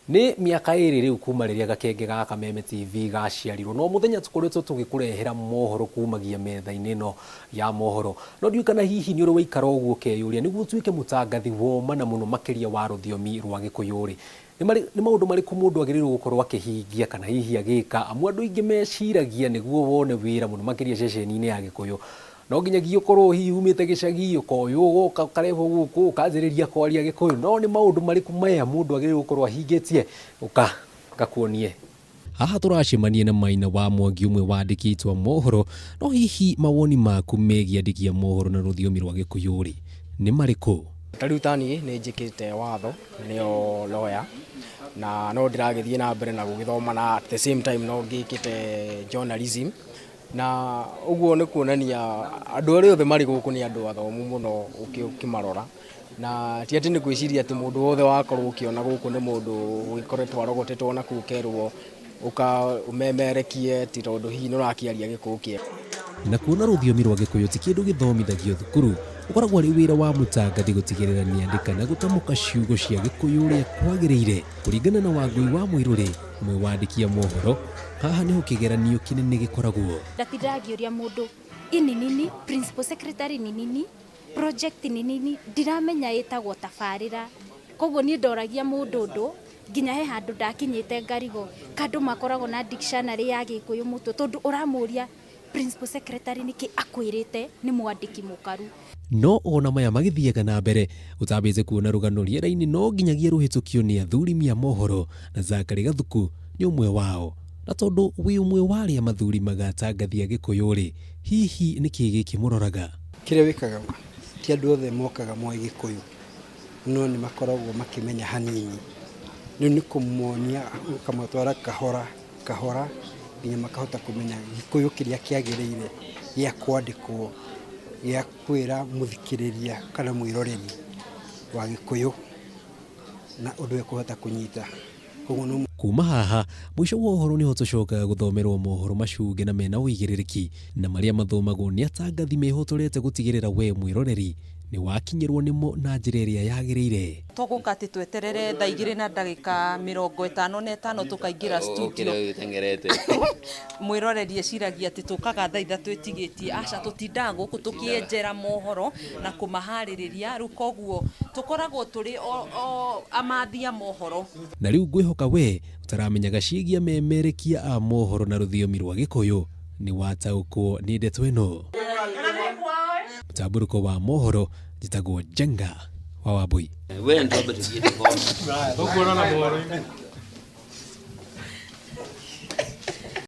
Nĩ mĩaka ĩrĩ rĩu kuma rĩrĩa gakenge ga Kameme TV gaciarirwo, no mũthenya tũkoretwo tũgĩkũrehera mohoro kumagia metha-inĩ ĩno ya mohoro. No ndiũĩ kana hihi nĩ ũrĩ waikara ũguo ũkeyũria nĩguo ũtuĩke mũtangathi woma na mũno makĩria wa rũthiomi rwa Gĩkũyũ-rĩ, nĩ maũndũ marĩkũ mũndũ agĩrĩirwo gũkorwo akĩhingia kana hihi agĩka? Amu andũ aingĩ meciragia nĩguo wone wĩra mũno makĩria ceceni-inĩ ya Gĩkũyũ, no nginyagia ũkorwo hihi umĩte gĩcagi, ũkoywo ũgoka ũkarehwo gũkũ ũkanjĩrĩria kwaria Gĩkũyũ. No nĩ maũndũ marĩkũ maya mũndũ agĩrĩirwo gũkorwo ahingĩtie? Ũka ngakuonie. Haha tũracemania na Maina wa Mwangi ũmwe wa andĩki aitũ a mohoro. No hihi mawoni maku megiĩ andĩki a mohoro na rũthiomi rwa Gĩkũyũ-rĩ, nĩ marĩkũ? Ta rĩu ta niĩ nĩ njĩkĩte watho nĩyo lawyer na no ndĩragĩthiĩ na mbere na gũgĩthoma na at the same time no ngĩkĩte journalism na ũguo nĩ kuonania andũ arĩa othe marĩ gũkũ nĩ andũ athomu mũno ũkĩmarora na ti atĩ nĩ gwĩciria atĩ mũndũ wothe wakorwo ũkĩona gũkũ nĩ mũndũ ũgĩkoretwo arogotetwo na kũu kerwo ũka ũmemerekie ti tondũ hihi nĩ ũrakĩaria Gĩkũyũ kĩega. Na kuona rũthiomi rwa Gĩkũyũ ti kĩndũ gĩthomithagio thukuru, ũkoragwo arĩ wĩra wa mũtangathi gũtigĩrĩra nĩandĩka na gũtamũka ciugo cia Gĩkũyũ ũrĩa kwagĩrĩire. Kũringana na Wangũi wa Mũirũrĩ, ũmwe wa andĩki a mohoro, haha nĩho kĩgeranio kĩnene gĩkoragwo. Ndatindaga ngĩũria mũndũ ini nini, principal secretary ni nini, project ni nini, ndiramenya ĩtagwo tabarĩra. Koguo niĩ ndoragia mũndũ ũndũ nginya he handũ ndakinyĩte ngarigo kandũ makoragwo na dictionary ya Gĩkũyũ mũtwe tondũ ũramũria principal secretary nĩkĩ akwĩrĩte nĩ mwandĩki mũkaru. No ona maya magĩthiaga na mbere, ũtambĩte kuona rũgano rĩera-inĩ no nginyagia rũhĩtũkio nĩ athurimi a mohoro na Zachary Gathuku nĩ ũmwe wao. Na tondũ wĩ ũmwe wa arĩa mathurimaga atangathi a Gĩkũyũ-rĩ, hihi nĩkĩ gĩkĩ mũroraga? Kĩrĩa wĩkaga ti andũ othe mokaga moĩ Gĩkũyũ no nĩ makoragwo makĩmenya hanini. Rĩu nĩ kũmonia ũkamatwara kahora kahora nginya makahota kũmenya Gĩkũyũ kĩrĩa kĩagĩrĩire gĩa kwandĩkwo gĩa kwĩra mũthikĩrĩria kana mwĩroreri wa Gĩkũyũ na ũndũ ekũhota kũnyita. Koguo no Kuma haha, mũico wa ũhoro nĩho tũcokaga gũthomerwo mohoro macunge na mena ũigĩrĩrĩki na marĩa mathomagwo nĩ atangathi mehotorete gũtigĩrĩra we mwĩroreri nĩ wakinyĩrwo nĩmo na njĩra ĩrĩa yagĩrĩire. Tũgũka atĩ tweterere thaa igĩrĩ na ndagĩka 55 tũkaingĩra studio. Mwĩroreri eciragia atĩ tũkaga thaa 3 ĩtigĩtie. Aca, tũtindaga gũkũ tũkĩenjera mohoro na kũmaharĩrĩria. Rĩu koguo tũkoragwo tũrĩ o amathi a mohoro. Na rĩu ngwĩhoka we ũtaramenyaga ciĩgiĩ amemerekia a mohoro na rũthiomi rwa Gĩkũyũ nĩ wataũkwo nĩ ndeto ĩno. Mũtambũrũko wa mohoro, njĩtagwo Njenga wa Wambui. We ndio tũthiĩ tũthome. Tũkuonana mohoro-inĩ.